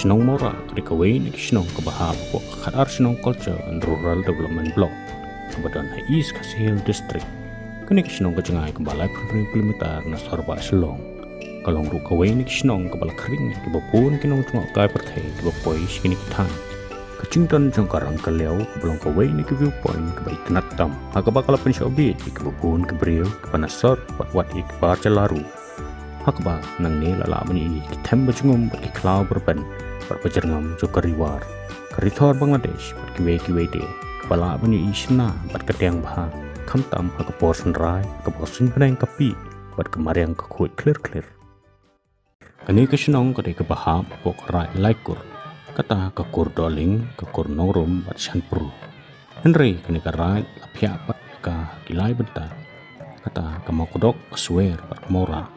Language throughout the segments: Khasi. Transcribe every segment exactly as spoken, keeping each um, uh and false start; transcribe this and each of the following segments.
Shnong Mawrah ka dei kawei na ki shnong kaba hap hapoh ka khatar shnong Culture and Rural Development Block kaba don ha East Khasi Hills District. Kane ka shnong ka jngai kumba laiphew kilometer na sor bah Shillong. Ka long ruh kawei na ki shnong kaba la khring ïa kiba bun ki nongjngohkai pyrthei kiba poi sha kine ki thaiñ. Ka jingdon jong ka Rangkaliaw kaba long kawei na ki viewpoint kaba itynnad tam ha kaba ka la pynshah bieit ïa kiba bun ki briew kiba na sor bad wat ïa ki bar jylla ruh. Ha kaba nangne la lah ban ïohi ki them ba jngum bad ki khlaw ba rben bad ba jyrngam jong ka Ri War, ka Ri Thor Bangladesh bad kiwei kiwei de, kaba lah ban ïohi shynna bad kadiang bha, khamtam ha ka por synrai kaba ka suiñ bneng ka pih bad ka mariang ka khuid khlir khlir. Kane ka shnong ka dei kaba hap hapoh ka raid lai kur, kata ka kur Dohling, ka kur Nongrum bad Shanpru. Hynrei kane ka raid la phiah pat ïa ka ha ki lai bynta, kata ka Mawkdok, ka Swer bad ka Mawrah.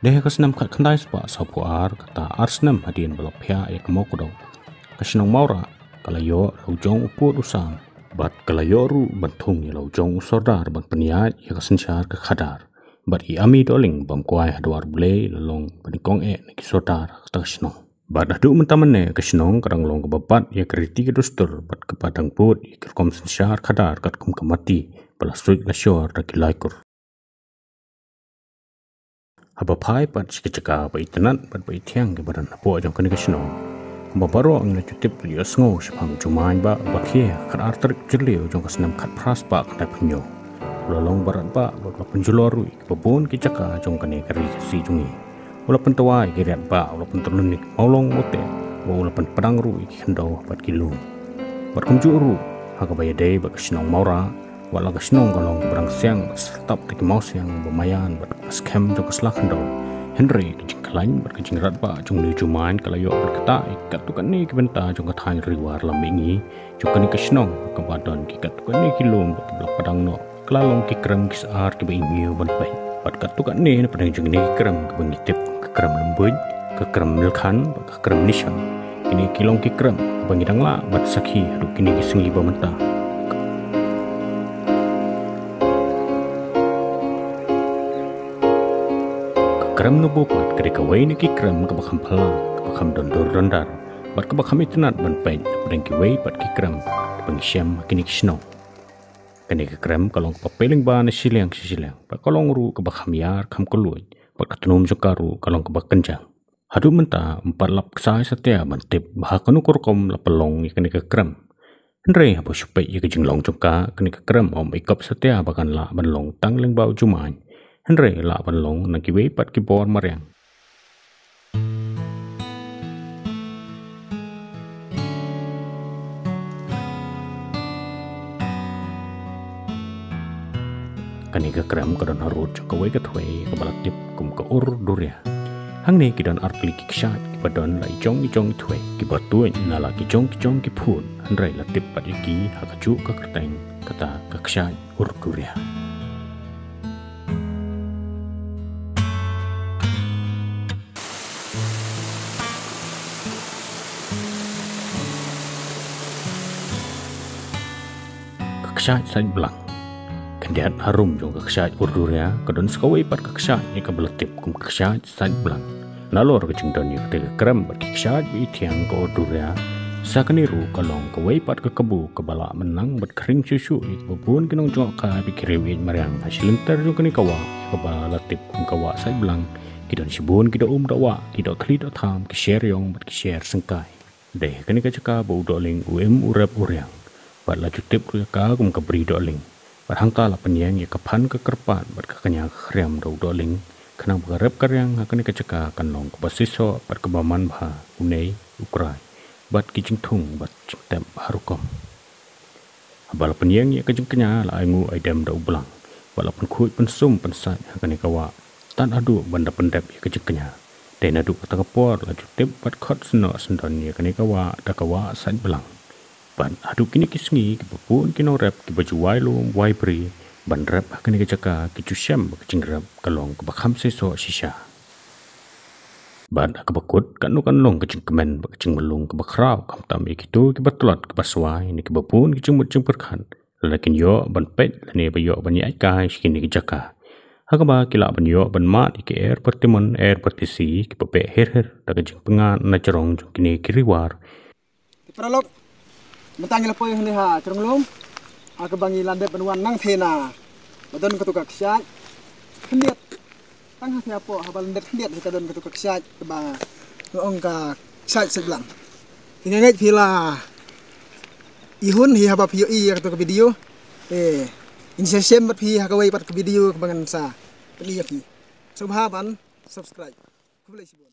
Dei ha ka snem khatkhyndai spah sawphew ar, kata ar snem hadien ba la phiah ïa ka Mawkdok, ka shnong Mawrah ka la ïoh la u jong u pud u sam bad ka la ïoh ruh ban thung ïa la u jong u sordar ban pynïaid ïa ka synshar ka khadar. Bad i Ami Dohling bam kwai ha dwar Blei la long ba nyngkong eh na ki sordar ha kata ka shnong. Bad haduh mynta mynne ka shnong ka dang long kaba bat ïa ka riti ka dustur bad kaba dang bud ïa ki rukom synshar khadar katkum ka mati ba la suid la shor da ki lai kur. Haba phai pat sha ki jaka ba itynnad bad ba ithiang kiba don hapoh jong kane ka shnong, kumba baroh ngi la ju tip bad ïohsngew shaphang u Jumai Bah uba khie ha ka khatar tarik Jylliew jong ka snem khatphra spah khyndaiphew hynñiew. U la long u baratbah bad u la pynjulor ruh ïa kiba bun ki jaka jong kane ka ri Khasi jong ngi. U la pyntwa ïa ki riat bah, u la pyntyllun ïa ki mawlong mawteh, bad u la pynpdang ruh ïa ki khyndew bad ki lum. Bad kumjuh ruh, ha kaba ïadei bad ka shnong Mawrah, wat la ka shnong ka long kaba dang siang bad syrtap da ki mawsiang ba maïan bad kaba skhem jong ka sla khyndew, hynrei ka jingkhlaiñ bad ka jingratbah jong une u Jumai ka la ïoh ban ktah ïa ki katto katne ki bynta jong ka thaiñ Ri War Lam Mihngi jong kane ka shnong, kaba don ki katto katne ki lum bad kiba la pdang noh, ka la long ki krem ki sar kiba ihmiew ban peit. Bad katto katne na pdeng jong kine ki krem kiba ngi tip ka krem lymbuit, ka krem milkhan bad ka krem nishon, kine ki long ki krem kiba ngi dang lah ban sakhi haduh kine ki sngi ba mynta. Ka krem Naboo pat ka dei kawei na ki krem kaba kham phylla, kaba kham don dur don dar bad kaba kham itynnad ban peit na pdeng kiwei pat ki krem kiba ngi shem ha kine ki shnong. Kane ka krem ka long kaba pei lyngba na shiliang sha shiliang bad ka long ruh kaba kham ïar kham kylluid bad ka tnum jong ka ruh ka long kaba kynjang. Haduh mynta ym pat lap ksai satia ban tip ba ha kano ka rukom la pynlong ïa kane ka krem. Hynrei haba shu peit ïa ka jinglong jong ka, kane ka krem ym ikop satia ba kan lah ban long tang lyngba u Jumai, hynrei lah ban long na kiwei pat ki bor mariang. Kane ka krem ka don harud jong kawei ka thwei kaba la tip kum ka Ur Duria. Hangne ki don artylli ki kshaid kiba don la i jong i jong i thwei, kiba tuid na la ki jong ki jong ki phut, hynrei la tip pat ïa ki ha kajuh ka kyrteng kata ka kshaid Ur Duria. Ka kshaid Saitblang. Khyndiat harum jong ka kshaid Ur Duria, ka don sa kawei pat ka kshaid ïa kaba la tip kum ka kshaid Saitblang. Nalor ka jingdon ïa kata ka krem bad ki kshaid ba ithiang ka Ur Duria, sa kane ruh ka long kawei pat ka kabu kaba lah mynlang bad khring shuh shuh ïa kiba bun ki nongjngohkai bad ki riewieid mariang ha shilynter jong kane ka wah kaba la tip kum ka wah Saitblang. Ki don shibun ki doh um doh wah, ki doh khlieh doh tham, ki sher ïong bad ki sher syngkai. Dei ha kane ka jaka ba u Dohling u im u rep u riang. Bad la ju tip ruh ïa ka kum ka Bri Dohling. Bad hangta la pynïeng ïa ka phan ka kyrpad bad ka kñia ka khriam da u Dohling, khnang ba ka rep ka riang ha kane ka jaka kan long kaba seisoh bad kaba manbha, u nei u krai bad ki jingthung bad jingtep ha rukom. Haba la pynïeng ïa ka jingkñia, la ainguh aidem da u blang bad la pynkhuid pynsum pynsait ha kane ka wah tad haduh ban da pyndep ïa ka jingkñia. Dei naduh kata ka por la ju tip bad khot snoh syndon ïa kane ka wah da ka wah Saitblang. Bad haduh kine ki sngi kiba bun ki nongrep kiba ju wai lum wai bri ban rep ha kane ka jaka ki ju shem ba ka jingrep ka long kaba kham seisoh shisha. Bad ha kaba kut, katno kan long ka jingkmen bad ka jingmlung kaba khraw, khamtam ïa kito kiba tlot kiba swai ne kiba bun ki jingmut jingpyrkhat, lada kin ïoh ban peit lane ba ïoh ban ïaid kai sha kine ki jaka. Ha kaba ki lah ban ïoh ban mad ïa ki er bad ki mon, er bad ki si, kiba beh her her da ka jingpyngngad na jrong jong kine ki riwar. Te paralok, mynta ngi la poi hangne ha Jrong Lum, ha kaba ngi la dep ban wan nangthie na ba don kato ka kshaid khyndiat. Tang ha ki hapoh haba la dep khyndiat hi ka don kato ka kshaid kaba nga ong ka kshaid Saitblang. Te nga ngeit phi la ihun hi haba phi ïohi ïa kato ka video. Te ngin sa shem bad phi ha kawei pat ka video kaba ngan sa pyni ïa phi. Sngewbha ban subscribe. Khublei shibun.